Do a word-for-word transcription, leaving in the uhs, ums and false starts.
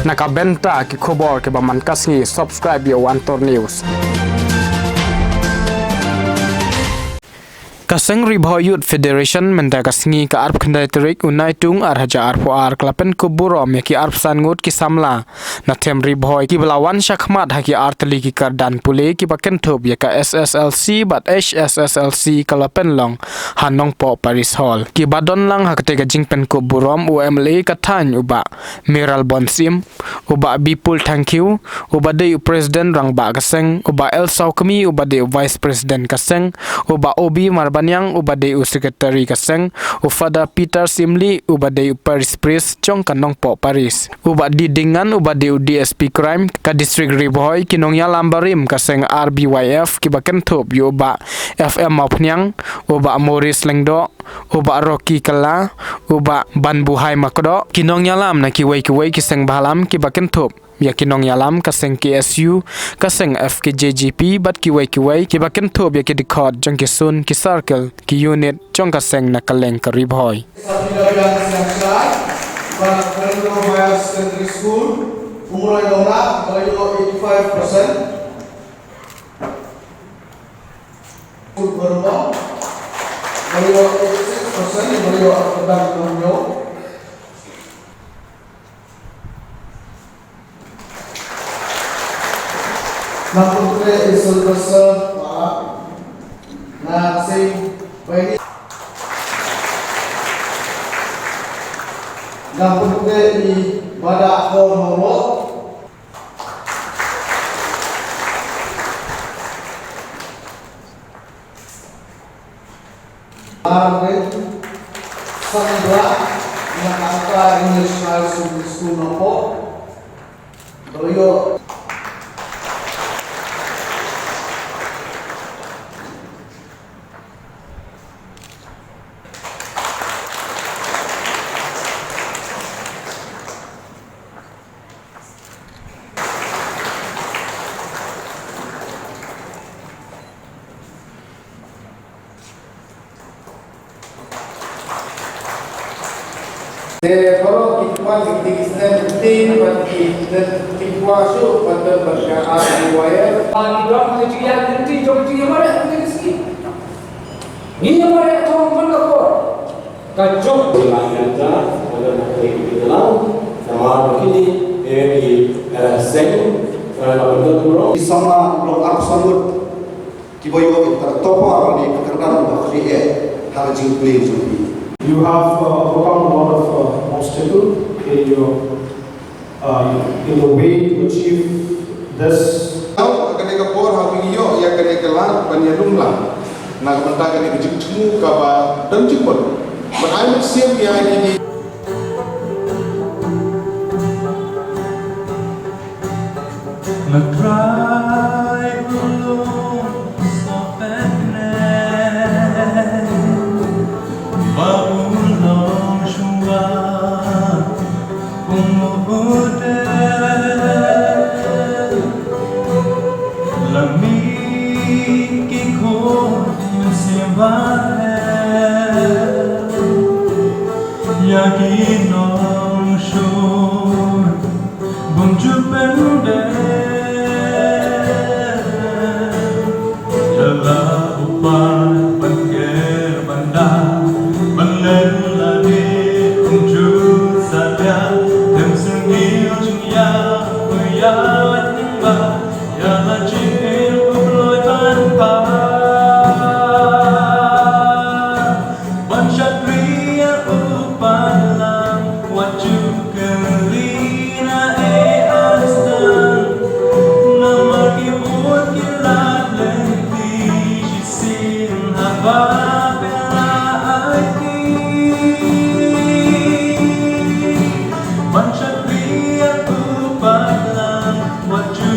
Na ka bynta ki khubor kiba man ka sngi, subscribe ïa u Antor News. Ka Seng Ri Bhoi Youth Federation mynta ka sngi ka arphew khyndai tarik u Naitung ar hajar arphew ar ka la pynkup burom ïa ki arphew san ngut ki samla na them Ri Bhoi kiba la wan shakhmat ha ki artylli ki kyrdan pule kiba kynthup ïa ka S S L C bad H S S L C ka la pynlong ha Nongpoh Parish Hall. Kiba don lang ha katei ka jingpynkup burom u M L A ka thaiñ u Bah Mayralborn Syiem, u Bah Bipul Thangkhiew uba dei u President Rangbah ka Seng, u Bah L Sawkmie uba dei u Vice President ka Seng, u Bah O B Marbaniang uba dei u Secretary ka Seng, u Father Peter Syiemlieh uba dei u Parish Priest jong ka Nongpoh Parish, u Bah D Dingngan uba dei u D S P Crime ka District Ri Bhoi, ki nongïalam barim ka Seng R B Y F kiba kynthup ïa u Bah F M Mawphniang, u Bah Maurice Lyngdoh, u Bah Rocky Kylla, u Bah Banbuhai Makdoh, ki nongïalam na kiwei kiwei ki seng bhalam kiba kynthup ïa ki nongïalam ka Seng K S U, ka Seng F K J G P bad kiwei kiwei kiba kynthup ïa ki dkhot jong ki zone, ki circle, ki unit jong ka Seng na kylleng ka Ri Bhoi. Sabri Labiang Siang Shai, Banak Karen Higher Secondary School, Umroi Nongrah, Bayo eighty-five percent. School Baruang, Bayo eighty-six percent, Bayo Akadang Nongyo. Nang putri Isul Besar, Pak. Nang sing, Baini. Nang putri i Badak Kor Horo. Arvin Sangla, na angka English High School, School Nongpoh. Royo. Te baroh ki kpa ki kti ki snem ki kti bad ki snem ki kpa shuh bad bad ka R B Y F. Ba ngi don ka jingïaid lynti jong ka jingïamareh ka jingïaski. Ngi ïamareh thong man ka por. Ka jong. Ki la kynta, ka don ha ki ki dalang, namar ba kine, eh, ki, eh, seng, eh, la kynta kumno. Ki samla long arphew san ngut. Kiba ïoh ïa ka topper ne ka kyrdan ba khlieh ha ka jingpule jong ki. You have, uh, overcome a lot of, uh, obstacle in your, uh, in the way to achieve this. Kane ka por ha ba ngi ïoh ïa kane ka lad ban ïalum lang na ka bynta kane ka jingthmu kaba dang jingmut. Ban ai mynsiem ïa kine. Nga trai u long sopene ba u long shuwa kum u te la mi ki khun sibare. Ïa ki nongshun bun ju pynbeit. Ïa la u pan ban ker ban da ban leh lade kum ju satia. Them sngewthuh jingïa u ïa ba ïa la jingim u kloi ban pa. Ban shakri ïa u Balang wat ju kylli na ei Astan. Namar ki bun ki lad lynti shisien haba phi la aiti. Ban shakri ïa u Balang wat ju